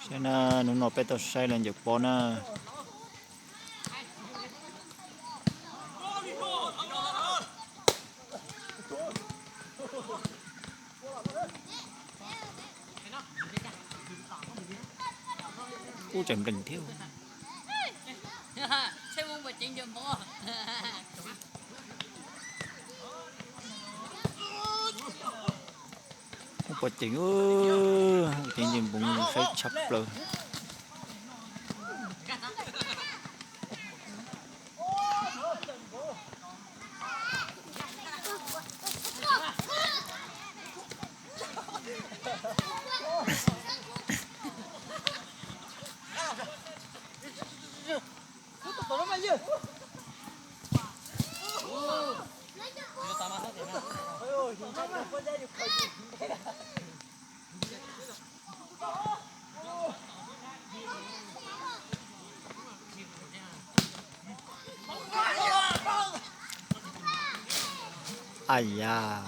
Hnub no peb tau saib los ncaws pob na. Ub, tseem nplees thiab. Ub, pom ceev, ceev nce npoov saib tshaj plaws. Ai ya.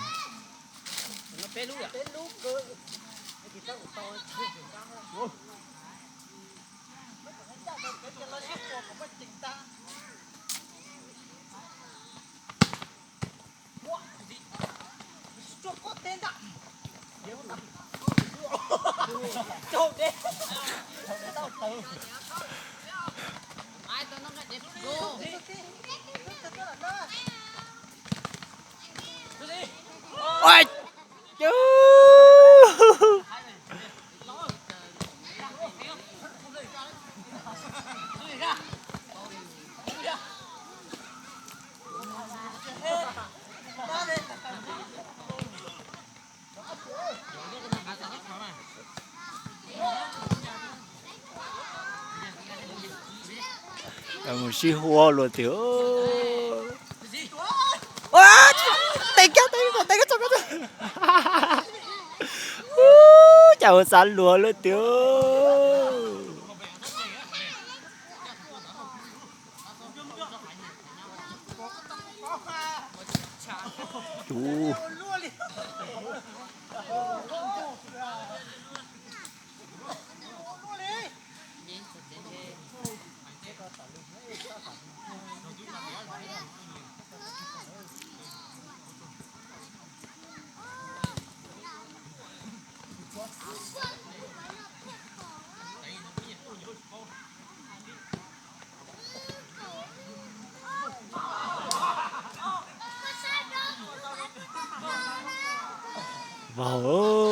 Ua, mus sib huab luag tiag. Ua, tes kiag, tes kiag, tes kiag, tso kiag. Ub, cas ua xav luag luaj tiag. Ub. Vau.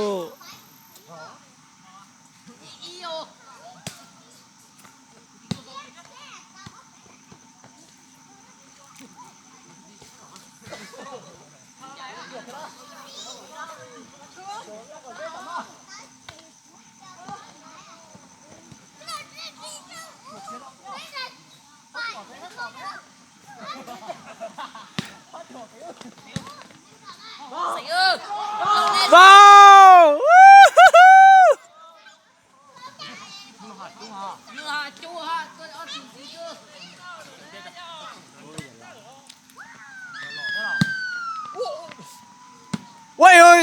Vau. Ua, ua.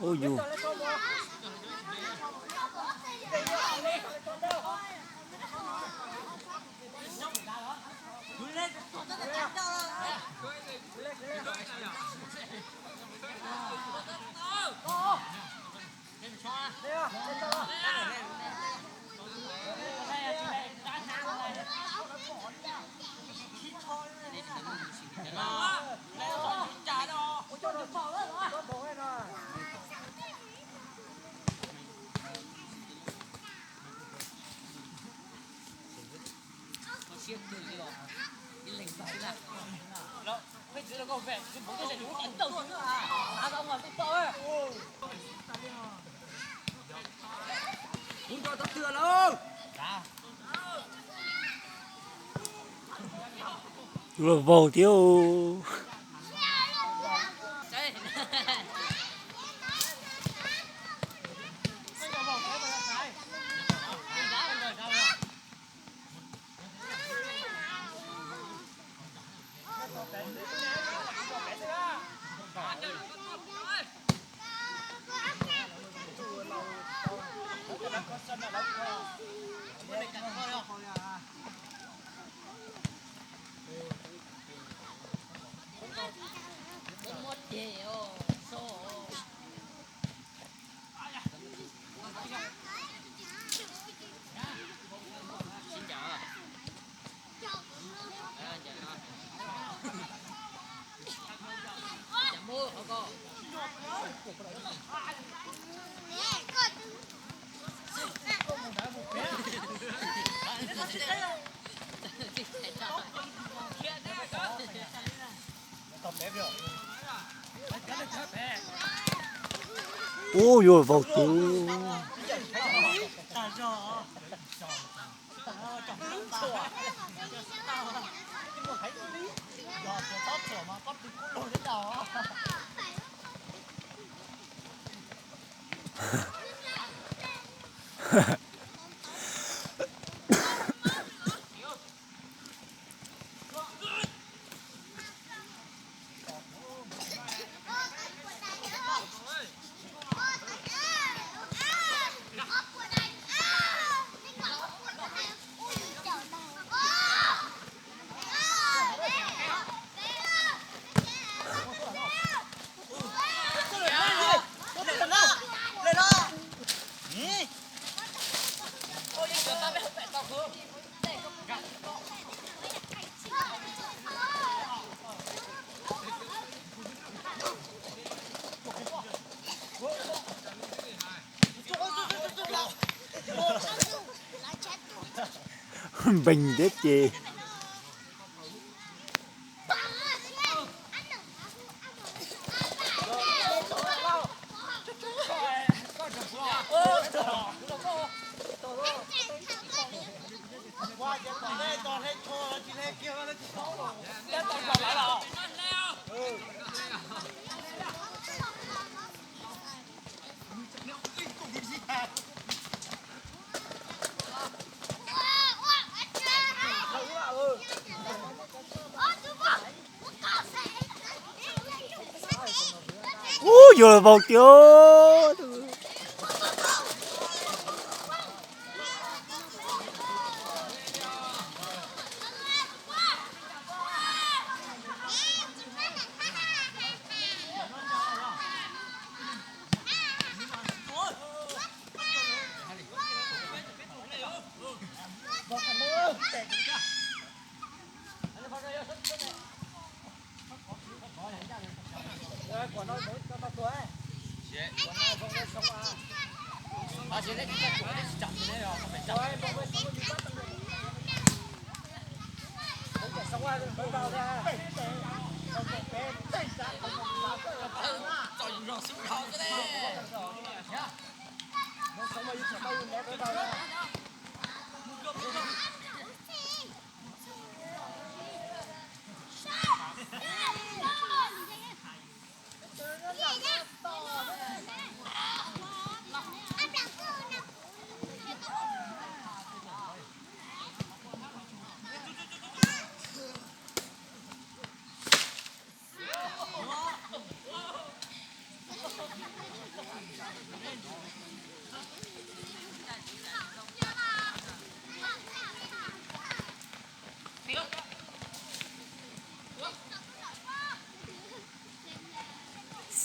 Ub, yus. Luag vau thiab. Ub, yuav vau twg. Npeeg thiab ces. Ub, yuav vau tiag.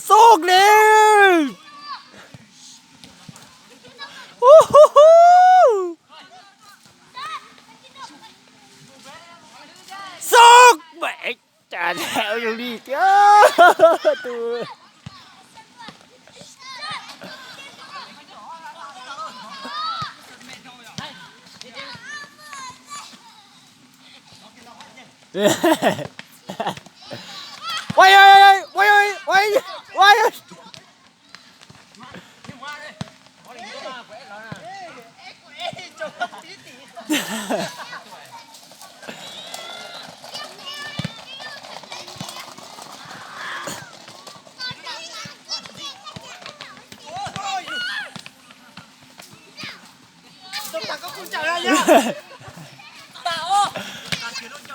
Xog li. Xog mẹ. Cas lawv zoo li thiab tus. Ua, ua, ua, ua, ua.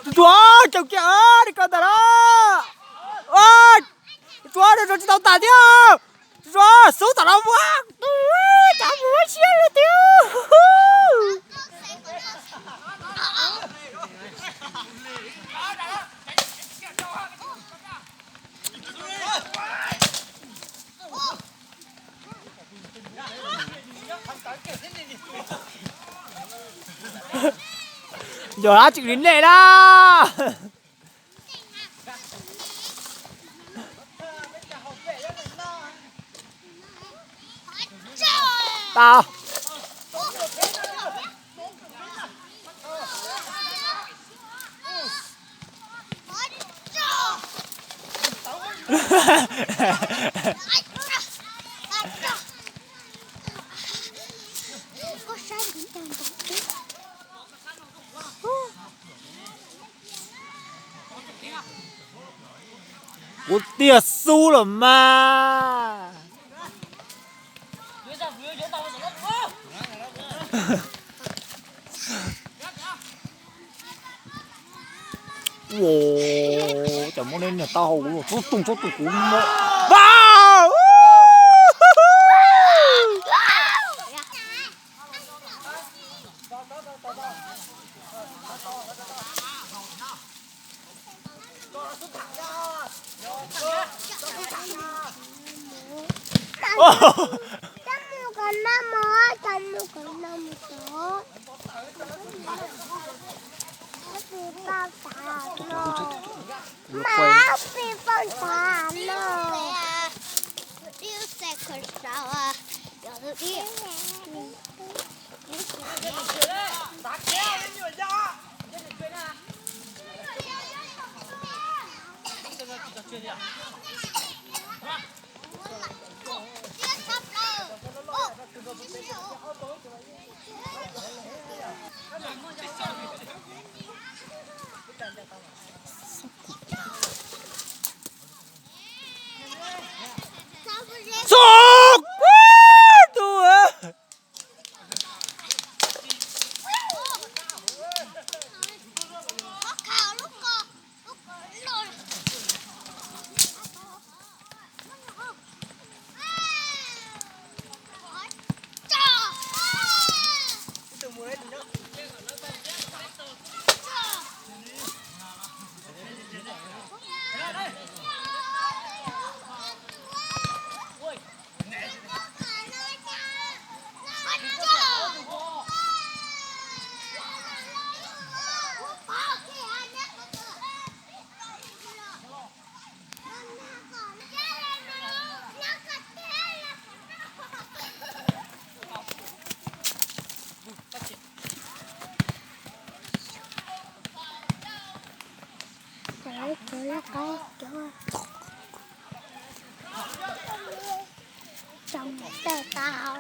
Tus Tsuas, caum kiag li ko ntawm no. Tus Tsuas, tsis tau tas thiab. Tus Tsuas, xub tom no mus. Cov mus siab li tiag. Yog dab tsi li nej na. Tau. Kuv tiag xub los mas. Ua, cas muab neb niag taub hau kuv txob tus txob tus kuv muab. Cov mus kom no mus, cov mus kom no mus tod. Pis poj tas no. Mas pis poj tas no. Xub, tus Tau tau.